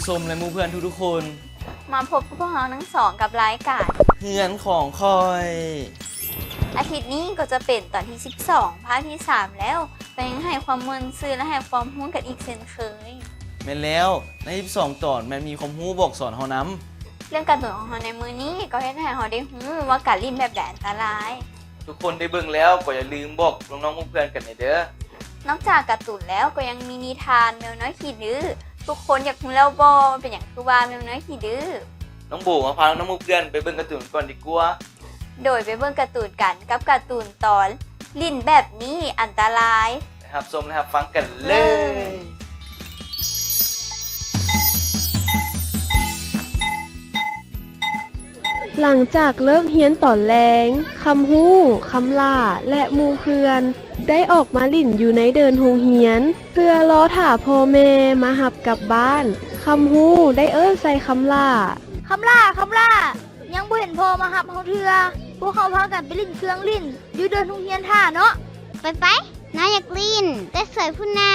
ຊົມ ແລະ ໝູ່ເພື່ອນທຸກໆຄົນ ມາພົບກັບພວກເຮົາທັງສອງກັບລາຍການເຮືອນຂອງຂ້ອຍ. ອາທິດນີ້ກໍຈະເປັນຕອນທີສິບສອງ ພາກທີສາມແລ້ວ ກໍຍັງໃຫ້ຄວາມມ່ວນຊື່ນ ແລະ ໃຫ້ຄວາມຮູ້ກັນອີກເຊັ່ນເຄີຍ. ແມ່ນແລ້ວ, ໃນສິບສອງຕອນແມ່ນມີຄວາມຮູ້ບອກສອນເຮົານຳ. ເລື່ອງກາຕູນຂອງເຮົາໃນມື້ນີ້ກໍເຮັດໃຫ້ເຮົາໄດ້ຮູ້ວ່າການຫຼິ້ນແບບໃດອັນຕະລາຍ. ທຸກຄົນໄດ້ເບິ່ງແລ້ວກໍຢ່າລືມບອກນ້ອງໆໝູ່ເພື່ອນກັນແດ່ເດີ. ນອກຈາກກາຕູນແລ້ວກໍຍັງມີນິທານແມວນ້ອຍຂີ້ດື້. ທຸກຄົນຢາກຮູ້ແລ້ວບໍ່ ເປັນຫຍັງຄືວ່າແມວນ້ອຍຂີ້ດື້? ນ້ອງໂບມາພານ້ອງໆໝູ່ເພື່ອນໄປເບິ່ງກາຕູນກ່ອນດີກວ່າ. ໂດຍ ໄປເບິ່ງກາຕູນກັນກັບກາຕູນຕອນ ຫຼິ້ນແບບນີ້ອັນຕະລາຍ. ໄປຮັບຊົມ ແລະ ຮັບຟັງກັນເລີຍ. ຫຼັງຈາກເລີກຮຽນຕອນແລງ, ຄຳຮູ້, ຄຳຫຼ້າ ແລະ ໝູ່ເພື່ອນ ໄດ້ອອກມາຫຼິ້ນຢູ່ໃນເດີ່ນໂຮງຮຽນ ເພື່ອລໍຖ້າພໍ່ແມ່ມາຮັບກັບບ້ານ. ຄຳຮູ້ໄດ້ເອີ້ນໃສ່ຄຳຫຼ້າ. ຄຳຫຼ້າ, ຄຳຫຼ້າ, ຍັງບໍ່ເຫັນພໍ່ມາຮັບເຮົາເທື່ອ. ພວກເຮົາພາກັນໄປຫຼິ້ນເຄື່ອງຫຼິ້ນຢູ່ເດີ່ນໂຮງຮຽນຖ້າເນາະ. ໄປໆ, ນ້ອງຢາກຫຼິ້ນ, ແຕ່ສວຍພຸ້ນນາ.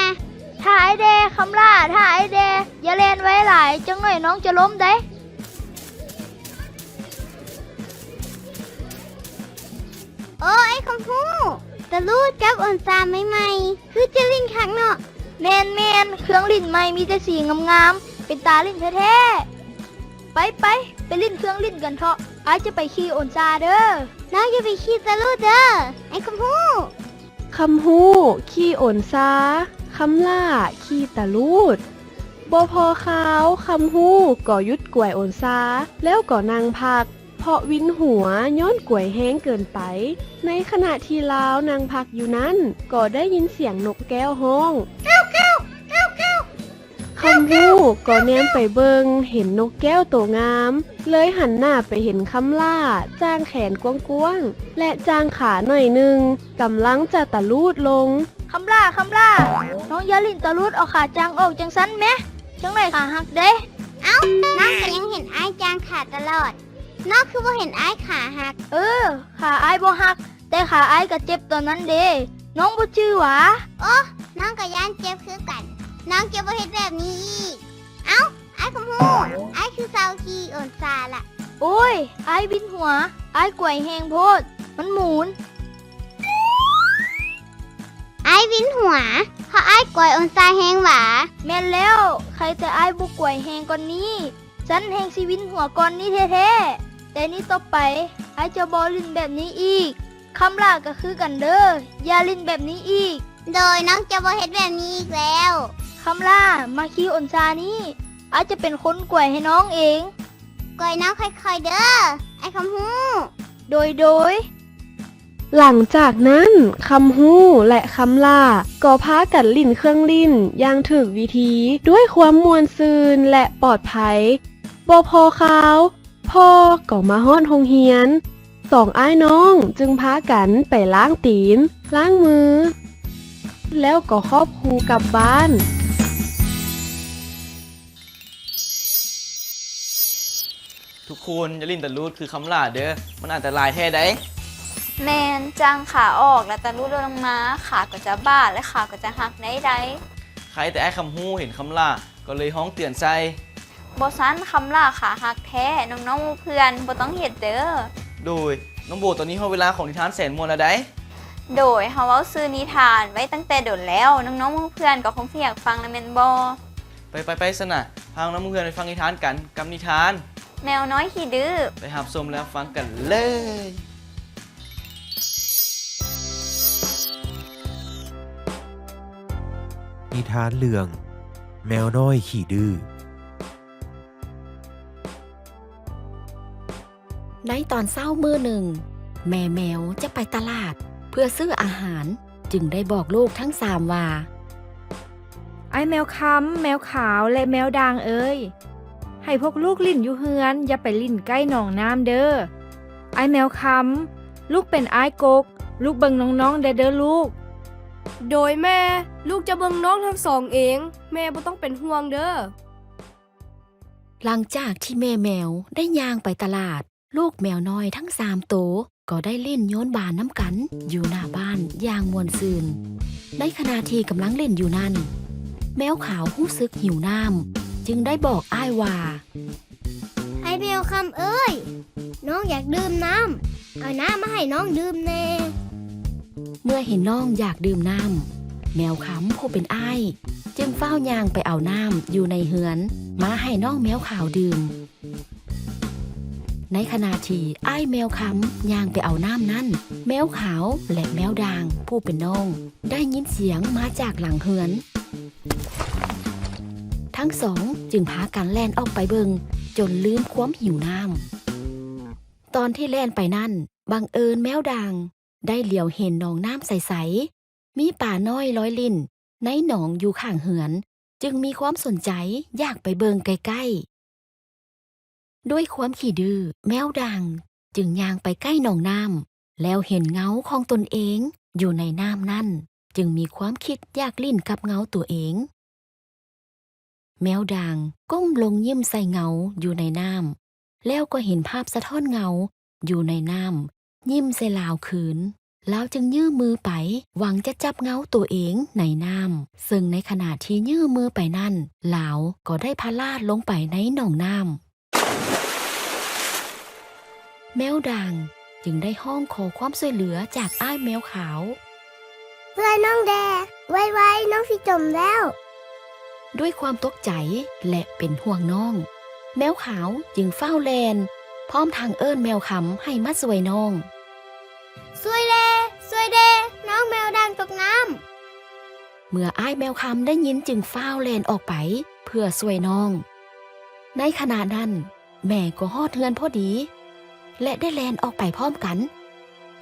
ຖ້າອ້າຍແດ່, ຄຳຫຼ້າ, ຖ້າອ້າຍແດ່, ຢ່າແລ່ນໄວຫຼາຍ, ຈັກໜ້ອຍນ້ອງຈະລົ້ມໃດ. ໂອ້ ອ້າຍຄຳຮູ້, ຕະຫຼູດກັບໂອນຊາໃໝ່ໆ ຄືຈະຫຼິ້ນຄັກເນາະ. ແມ່ນໆ, ເຄື່ອງຫຼິ້ນໃໝ່ມີແຕ່ສີງາມໆ ເປັນຕາຫຼິ້ນແທ້ໆ. ໄປໆ, ໄປຫຼິ້ນເຄື່ອງຫຼິ້ນກັນເຖາະ. ອ້າຍຈະໄປຂີ່ໂອນຊາເດີ. ນ້ອງຢ່າໄປຂີ່ຕະຫຼູດເດີ ອ້າຍຄຳຮູ້. ຄຳຮູ້ຂີ່ໂອນຊາ, ຄຳຫຼ້າຂີ່ຕະຫຼູດ. ບໍ່ພໍຄາວ, ຄຳຮູ້ກໍຢຸດກວຍໂອນຊາ ແລ້ວກໍນັ່ງພັກ ເພາະວິນຫົວຍ້ອນກວຍແຮງເກີນໄປ. ໃນຂະນະທີ່ລາວນັ່ງພັກຢູ່ນັ້ນ, ກໍໄດ້ຍິນສຽງນົກແກ້ວຮ້ອງ ຄຳຮູ້ກໍແນມໄປເບິ່ງເຫັນນົກແກ້ວໂຕງາມ, ເລີຍຫັນໜ້າໄປເຫັນຄຳຫຼ້າ ຈ້າງແຂນກວ້າງໆ ແລະ ຈ້າງຂາໜ້ອຍໜຶ່ງ ກຳລັງຈະຕະຫຼູດລົງ. ຄຳຫຼ້າ, ຄຳຫຼ້າ, ນ້ອງຢ່າຫຼິ້ນຕະຫຼູດເອົາຂາຈ້າງອອກຈັ່ງຊັ້ນແມະ, ຈັ່ງໜ້ອຍຂາຫັກເດ້. ເອົ້າ, ນ້ອງກໍຍັງເຫັນອ້າຍຈ້າງຂາຕະຫຼອດ, ນ້ອງຄືບໍ່ເຫັນອ້າຍຂາຫັກ? ເອີ, ຂາອ້າຍບໍ່ຫັກ, ແຕ່ຂາອ້າຍກໍເຈັບຕອນນັ້ນເດ້, ນ້ອງບໍ່ຈື່ຫວາ? ໂອ້, ນ້ອງກໍຢ້ານເຈັບຄືກັນ, ນ້ອງຈະບໍ່ເຮັດແບບນີ້ອີກ. ເອົ້າ, ອ້າຍຄຳຮູ້, ອ້າຍຄືເຊົາຂີ່ໂອນຊາລະ. ໂອ້ຍ, ອ້າຍວິນຫົວ, ອ້າຍກວຍແຮງໂພດ, ມັນໝູນ. ອ້າຍວິນຫົວ, ເພາະອ້າຍກວຍໂອນຊາແຮງຫວາ? ແມ່ນແລ້ວ, ໄຄແຕ່ອ້າຍບໍ່ກວຍແຮງກ່ອນນີ້. ຊັ້ນແຮ່ງຊິວິນຫົວກ່ອນນີ້ແທ້ໆ. ແຕ່ນີ້ຕໍ່ໄປ ອ້າຍຈະບໍ່ຫຼິ້ນແບບນີ້ອີກ. ຄຳຫຼ້າກໍຄືກັນເດີ, ຢ່າຫຼິ້ນແບບນີ້ອີກ. ໂດຍ, ນ້ອງຈະບໍ່ເຮັດແບບນີ້ອີກແລ້ວ. ຄຳຫຼ້າ, ມາຂີ່ໂອນຊານີ້, ອ້າຍຈະເປັນຄົນກວຍໃຫ້ນ້ອງເອງ. ກວຍນ້ອງຄ່ອຍໆເດີ, ອ້າຍຄຳຮູ້. ໂດຍ, ໂດຍ. ຫຼັງຈາກນັ້ນ, ຄຳຮູ້ ແລະ ຄຳຫຼ້າ ກໍພາກັນຫຼິ້ນເຄື່ອງຫຼິ້ນຢ່າງຖືກວິທີ ດ້ວຍຄວາມມ່ວນຊື່ນ ແລະ ປອດໄພ. ບໍ່ພໍຄາວ, ພໍ່ກໍມາຮອດໂຮງຮຽນ. ສອງອ້າຍນ້ອງຈຶ່ງພາກັນໄປລ້າງຕີນ, ລ້າງມື, ແລ້ວກໍຄອບຄູ່ກັບບ້ານ. ທຸກຄົນຢ່າຫຼິ້ນຕະຫຼູດຄືຄຳຫຼ້າເດີ, ມັນອັນຕະລາຍແທ້ໃດ໋. ແມ່ນ, ຈ້າງຂາອອກ ແລະ ຕະຫຼູດລົງມາ, ຂາກໍຈະບາດ ແລະ ຂາກໍຈະຫັກໄດ້ໃດ໋. ໄຄແຕ່ອ້າຍຄຳຮູ້ເຫັນຄຳຫຼ້າ ກໍເລີຍຮ້ອງເຕືອນໃສ່. ບໍ່ຊັ້ນ, ຄຳຫຼ້າຂາຫັກແທ້, ນ້ອງໆໝູ່ເພື່ອນບໍ່ຕ້ອງເຮັດເດີ. ໂດຍ, ນ້ອງໂບ, ຕອນນີ້ຮອດເວລາຂອງນິທານແສນມ່ວນແລ້ວໃດ໋. ໂດຍ, ເຮົາເວົ້າຊື່ນິທານໄວ້ຕັ້ງແຕ່ດົນແລ້ວ, ນ້ອງໆໝູ່ເພື່ອນກໍຄົງຊິຢາກຟັງແລ້ວແມ່ນບໍ່? ໄປ, ໄປ, ໄປຊັ້ນນະ, ພານ້ອງໆໝູ່ເພື່ອນໄປຟັງນິທານກັນກັບນິທານ ແມວນ້ອຍຂີ້ດື້. ໄປຮັບຊົມ ແລະ ຟັງກັນເລີຍ. ນິທານເລື່ອງ ແມວນ້ອຍຂີ້ດື້. ໃນຕອນເຊົ້າມື້ໜຶ່ງ, ແມ່ແມວຈະໄປຕະຫຼາດເພື່ອຊື້ອາຫານ, ຈຶ່ງໄດ້ບອກລູກທັງສາມວ່າ, ອ້າຍແມວຄຳ, ແມວຂາວ ແລະ ແມວດ່າງເອີຍ, ໃຫ້ພວກລູກຫຼິ້ນຢູ່ເຮືອນ, ຢ່າໄປຫຼິ້ນໃກ້ໜອງນ້ຳເດີ. ອ້າຍແມວຄຳ, ລູກເປັນອ້າຍກົກ, ລູກເບິ່ງນ້ອງໆແດ່ເດີລູກ. ໂດຍແມ່, ລູກຈະເບິ່ງນ້ອງທັງສອງເອງ, ແມ່ບໍ່ຕ້ອງເປັນຫ່ວງເດີ. ຫຼັງຈາກທີ່ແມ່ແມວໄດ້ຍ່າງໄປຕະຫຼາດ, ລູກແມວນ້ອຍທັງສາມໂຕກໍໄດ້ຫຼິ້ນໂຍນບານນຳກັນຢູ່ໜ້າບ້ານຢ່າງມ່ວນຊື່ນ. ໃນຂະນະທີ່ກຳລັງຫຼິ້ນຢູ່ນັ້ນ, ແມວຂາວຮູ້ສຶກຫິວນ້ຳ, ຈຶ່ງໄດ້ບອກອ້າຍວ່າ ອ້າຍແມວຄຳເອີຍ, ນ້ອງຢາກດື່ມນ້ຳ, ເອົານ້ຳມາໃຫ້ນ້ອງດື່ມແດ່. ເມື່ອເຫັນນ້ອງຢາກດື່ມນ້ຳ, ແມວຄຳຜູ້ເປັນອ້າຍຈຶ່ງຟ້າວຍ່າງໄປເອົານ້ຳຢູ່ໃນເຮືອນມາໃຫ້ນ້ອງແມວຂາວດື່ມ. ໃນຂະນະທີ່ອ້າຍແມວຄຳຍ່າງໄປເອົານ້ຳນັ້ນ, ແມວຂາວ ແລະ ແມວດ່າງຜູ້ເປັນນ້ອງໄດ້ຍິນສຽງມາຈາກຫຼັງເຮືອນ. ທັງສອງຈຶ່ງພາກັນແລ່ນອອກໄປເບິ່ງຈົນລືມຄວາມຫິວນ້ຳ. ຕອນທີ່ແລ່ນໄປນັ້ນ, ບັງເອີນແມວດ່າງໄດ້ຫຼຽວເຫັນໜອງນ້ຳໃສໆ, ມີປານ້ອຍລອຍຫຼິ້ນໃນໜອງຢູ່ຂ້າງເຮືອນ, ຈຶ່ງມີຄວາມສົນໃຈຢາກໄປເບິ່ງໃກ້ໆ. ດ້ວຍຄວາມຂີ້ດື້, ແມວດ່າງຈຶ່ງຍ່າງໄປໃກ້ໜອງນ້ຳ ແລ້ວເຫັນເງົາຂອງຕົນເອງຢູ່ໃນນ້ຳນັ້ນ, ຈຶ່ງມີຄວາມຄິດຢາກຫຼິ້ນກັບເງົາຕົວເອງ. ແມວດ່າງກົ້ມລົງຍິ້ມໃສ່ເງົາຢູ່ໃນນ້ຳ, ແລ້ວກໍເຫັນພາບສະທ້ອນເງົາຢູ່ໃນນ້ຳ ຍິ້ມໃສ່ລາວຄືນ. ລາວຈຶ່ງຍື່ນມືໄປ ຫວັງຈະຈັບເງົາຕົວເອງໃນນ້ຳ, ເຊິ່ງໃນຂະນະທີ່ຍື່ນມືໄປນັ້ນ, ລາວກໍໄດ້ພະລາດລົງໄປໃນໜອງນ້ຳ. ແມວດ່າງຈຶ່ງໄດ້ຮ້ອງຂໍຄວາມຊ່ວຍເຫຼືອຈາກອ້າຍແມວຂາວ. ຊ່ວຍນ້ອງແດ່, ໄວໆ, ນ້ອງຊິຈົມແລ້ວ. ດ້ວຍຄວາມຕົກໃຈ ແລະ ເປັນຫ່ວງນ້ອງ, ແມວຂາວຈຶ່ງຟ້າວແລ່ນ ພ້ອມທັງເອີ້ນແມວຄຳໃຫ້ມາຊ່ວຍນ້ອງ. ຊ່ວຍແດ່, ຊ່ວຍແດ່, ນ້ອງແມວດ່າງຕົກນ້ຳ. ເມື່ອອ້າຍແມວຄຳໄດ້ຍິນຈຶ່ງຟ້າວແລ່ນອອກໄປເພື່ອຊ່ວຍນ້ອງ. ໃນຂະນະນັ້ນ, ແມ່ກໍຮອດເຮືອນພໍດີ ແລະ ໄດ້ແລ່ນອອກໄປພ້ອມກັນ,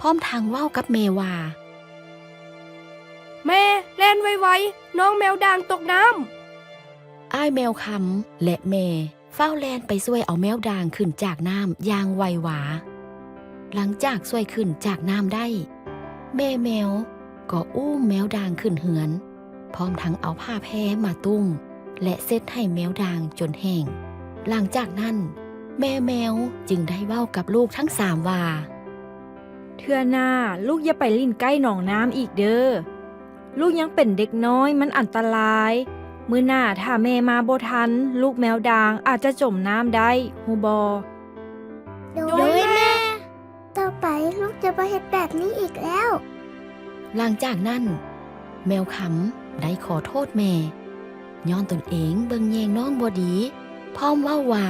ພ້ອມທັງເວົ້າກັບແມ່ວ່າ ແມ່, ແລ່ນໄວໆ, ນ້ອງແມວດ່າງຕົກນ້ຳ. ອ້າຍແມວຄຳ ແລະ ແມ່ຟ້າວແລ່ນໄປຊ່ວຍເອົາແມວດ່າງຂຶ້ນຈາກນ້ຳຢ່າງໄວວາ. ຫຼັງຈາກຊ່ວຍຂຶ້ນຈາກນ້ຳໄດ້, ແມ່ແມວກໍອຸ້ມແມວດ່າງຂຶ້ນເຮືອນ, ພ້ອມທັງເອົາຜ້າແພມາຕຸ້ມ ແລະ ເຊັດໃຫ້ແມວດ່າງຈົນແຫ້ງ. ຫຼັງຈາກນັ້ນ, ແມ່ແມວຈຶ່ງໄດ້ເວົ້າກັບລູກທັງສາມວ່າ ເທື່ອໜ້າລູກຢ່າໄປຫຼິ້ນໃກ້ໜອງນ້ຳອີກເດີ້. ລູກຍັງເປັນເດັກນ້ອຍ, ມັນອັນຕະລາຍ. ມື້ໜ້າຖ້າແມ່ມາບໍ່ທັນ, ລູກແມວດ່າງອາດຈະຈົມນ້ຳໄດ້, ຮູ້ບໍ່? ໂດຍແມ່. ຕໍ່ໄປລູກຈະບໍ່ເຮັດແບບນີ້ອີກແລ້ວ. ຫຼັງຈາກນັ້ນ, ແມວຄຳໄດ້ຂໍໂທດແມ່ ຍ້ອນຕົນເອງເບິ່ງແຍງນ້ອງບໍ່ດີ, ພ້ອມເວົ້າວ່າ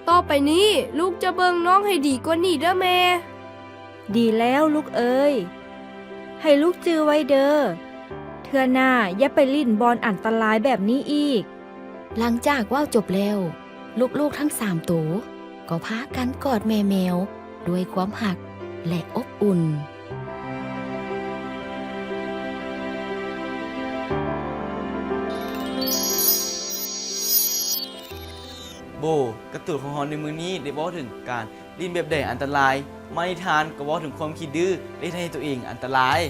ຕໍ່ໄປນີ້ລູກຈະເບິ່ງນ້ອງໃຫ້ດີກວ່ານີ້ເດີ້ແມ່. ດີແລ້ວລູກເອີຍ, ໃຫ້ລູກຈື່ໄວ້ເດີ້, ເທື່ອໜ້າຢ່າໄປຫຼິ້ນບ່ອນອັນຕະລາຍແບບນີ້ອີກ. ຫຼັງຈາກເວົ້າຈົບແລ້ວ, ລູກໆທັງສາມໂຕກໍພາກັນກອດແມ່ແມວດ້ວຍຄວາມຮັກ ແລະ ອົບອຸ່ນ. ໂບ, ກາຕູນຂອງເຮົາໃນມື້ນີ້ໄດ້ເວົ້າເຖິງການຫຼິ້ນແບບໃດອັນຕະລາຍ, ມານິທານກໍເວົ້າເຖິງຄວາມຂີ້ດື້ ແລະ ເຮັດໃຫ້ຕົວເອງອັນຕະລາຍ.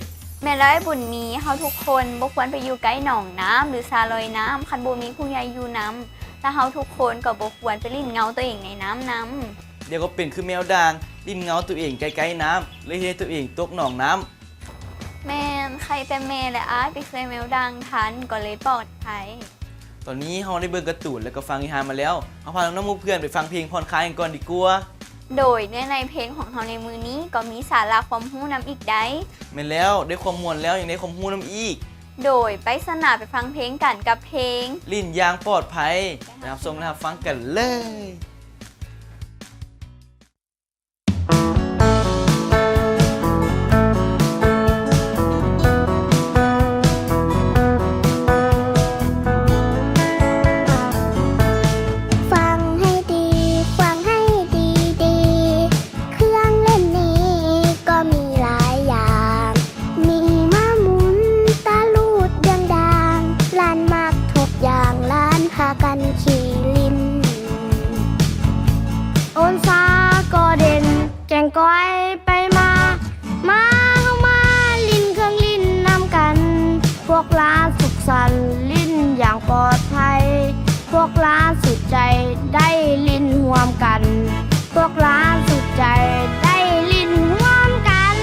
ແມ່ນແລ້ວອ້າຍບຸນມີ, ເຮົາທຸກຄົນບໍ່ຄວນໄປຢູ່ໃກ້ໜອງນ້ຳ ຫຼື ສະລອຍນ້ຳ ຄັນບໍ່ມີຜູ້ໃຫຍ່ຢູ່ນຳ, ແລະ ເຮົາທຸກຄົນກໍບໍ່ຄວນໄປຫຼິ້ນເງົາຕົວເອງໃນນ້ຳນຳ. ດຽວກໍເປັນຄືແມວດ່າງ, ຫຼິ້ນເງົາຕົວເອງໃກ້ໆນ້ຳ ແລະ ເຮັດໃຫ້ຕົວເອງຕົກໜອງນ້ຳ. ແມ່ນ, ໄຄແຕ່ແມ່ ແລະ ອ້າຍໄປຊ່ວຍແມວດ່າງທັນ ກໍເລີຍປອດໄພ. ຕອນນີ້ເຮົາໄດ້ເບິ່ງກາຕູນ ແລະ ກໍຟັງນິທານມາແລ້ວ, ເຮົາພານ້ອງໆໝູ່ເພື່ອນໄປຟັງເພງຜ່ອນຄາຍກັນກ່ອນດີກວ່າ. ໂດຍ, ເນື້ອໃນເພງຂອງເຮົາໃນມື້ນີ້ກໍມີສາລະຄວາມຮູ້ນຳອີກໃດ໋. ແມ່ນແລ້ວ, ໄດ້ຄວາມມ່ວນແລ້ວ ຍັງໄດ້ຄວາມຮູ້ນຳອີກ. ໂດຍ, ໄປຊັ້ນນະ, ໄປຟັງເພງກັນກັບເພງ ຫຼິ້ນຢ່າງປອດໄພ. ໄປຮັບຊົມ ແລະ ຮັບຟັງກັນເລີຍ. ຟັງໃຫ້ດີ, ຟັງໃຫ້ດີໆ, ເຄື່ອງຫຼິ້ນນີ້ກໍມີຫຼາຍຢ່າງ, ມີມ້າໝູນ, ຕາລູດ, ເດືອງດາງ, ຫຼານມັກທຸກຢ່າງ, ຫຼານພາກັນຂີ່ຫຼິ້ນ. ໂອນຊາກໍເດັ່ນ, ແກງກ້ອຍໄປມາ, ມາເຮົາມາຫຼິ້ນເຄື່ອງຫຼິ້ນນຳກັນ, ພວກຫຼານສຸກສັນຫຼິ້ນຢ່າງປອດໄພ, ພວກຫຼານສຸກໃຈໄດ້ຫຼິ້ນຮ່ວມກັນ, ພວກຫຼານສຸກໃຈໄດ້ຫຼິ້ນຮ່ວມກັນ.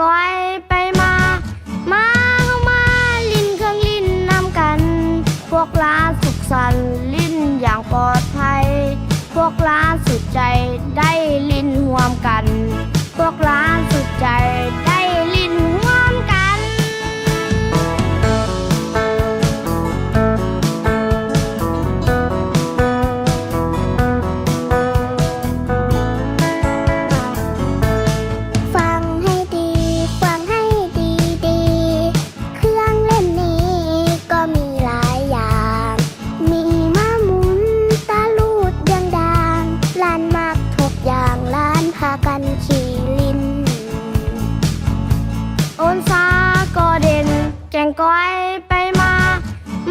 ກ້ອຍໄປມາ ມາເຮົາມາຫຼິ້ນເຄື່ອງຫຼິ້ນນຳກັນ ພວກຫຼານສຸກສັນຫຼິ້ນຢ່າງປອດໄພ ພວກຫຼານສຸດໃຈໄດ້ຫຼິ້ນຮ່ວມກັນ ພວກຫຼານສຸດໃຈໄດ້ຫຼິ້ນຮ່ວມກັນ. ຟັງໃຫ້ດີ ຟັງໃຫ້ດີໆ ເຄື່ອງຫຼິ້ນນີ້ກໍມີຫຼາຍຢ່າງ ມີມ້າໝູນ ຕະຫຼູດ ເດືອງດາງ ຫຼານມັກທຸກຢ່າງ ຫຼານພາກັນຂີ່ຫຼິ້ນ ໂອນຊາກໍເດັ່ນ ແກ້ງກ້ອຍໄປມາ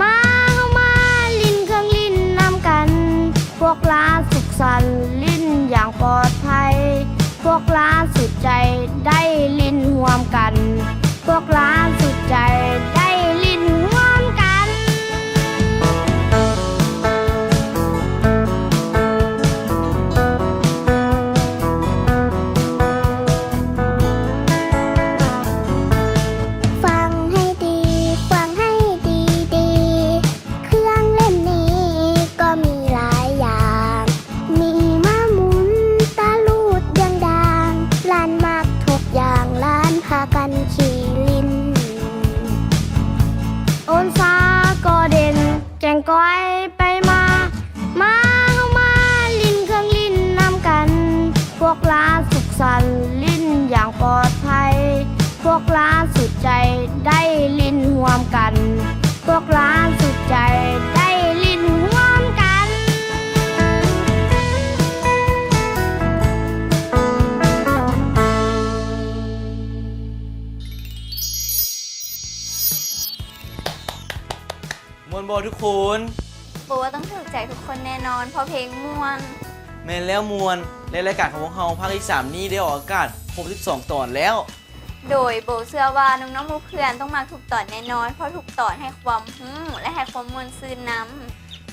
ມາເຮົາມາຫຼິ້ນເຄື່ອງຫຼິ້ນນຳກັນ ພວກຫຼານສຸກສັນຫຼິ້ນຢ່າງປອດໄພ ພວກຫຼານສຸດໃຈໄດ້ຫຼິ້ນຮ່ວມກັນ ພວກຫຼານສຸດໃຈໄດ້ຫຼິ້ນຮ່ວມກັນ. ຟັງໃຫ້ດີ ຟັງໃຫ້ດີໆ ເຄື່ອງຫຼິ້ນນີ້ກໍມີຫຼາຍຢ່າງ ມີມ້າໝູນ ຕະຫຼູດ ເດືອງດາງ ຫຼານມັກທຸກຢ່າງ ຫຼານພາກັນຂີ່ຫຼິ້ນ ໂອນຊາກໍເດັ່ນ ແກ້ງກ້ອຍໄປມາ ມາເຮົາມາຫຼິ້ນເຄື່ອງຫຼິ້ນນຳກັນ ພວກຫຼານສຸກສັນຫຼິ້ນຢ່າງປອດໄພ ພວກຫຼານສຸດໃຈໄດ້ຫຼິ້ນຮ່ວມກັນ ພວກຫຼານສຸດໃຈໄດ້ຫຼິ້ນຮ່ວມກັນ. ມ່ວນບໍ່ທຸກຄົນ? ໂບວ່າຕ້ອງຖືກໃຈທຸກຄົນແນ່ນອນ ເພາະເພງມ່ວນ. ແມ່ນແລ້ວມ່ວນ ແລະ ລາຍການຂອງພວກເຮົາພາກທີສາມນີ້ໄດ້ອອກອາກາດຄົບສິບສອງຕອນແລ້ວ. ໂດຍໂບເຊື່ອວ່ານ້ອງໆໝູ່ເພື່ອນຕ້ອງມັກທຸກຕອນແນ່ນອນ ເພາະທຸກຕອນໃຫ້ຄວາມຮູ້ ແລະ ໃຫ້ຄວາມມ່ວນຊື່ນນຳ.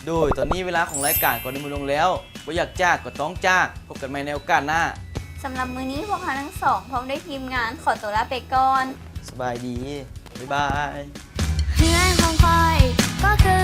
ໂດຍຕອນນີ້ເວລາຂອງລາຍການກໍໄດ້ໝົດລົງແລ້ວ ບໍ່ຢາກຈາກກໍຕ້ອງຈາກ. ພົບກັນໃໝ່ໃນໂອກາດໜ້າ. ສຳລັບມື້ນີ້ພວກເຮົາທັງສອງ ພ້ອມດ້ວຍທີມງານ ຂໍຕົວລາໄປກ່ອນ. ສະບາຍດີ. ບາຍບາຍ. ເຮືອນຂອງຂ້ອຍກໍຄື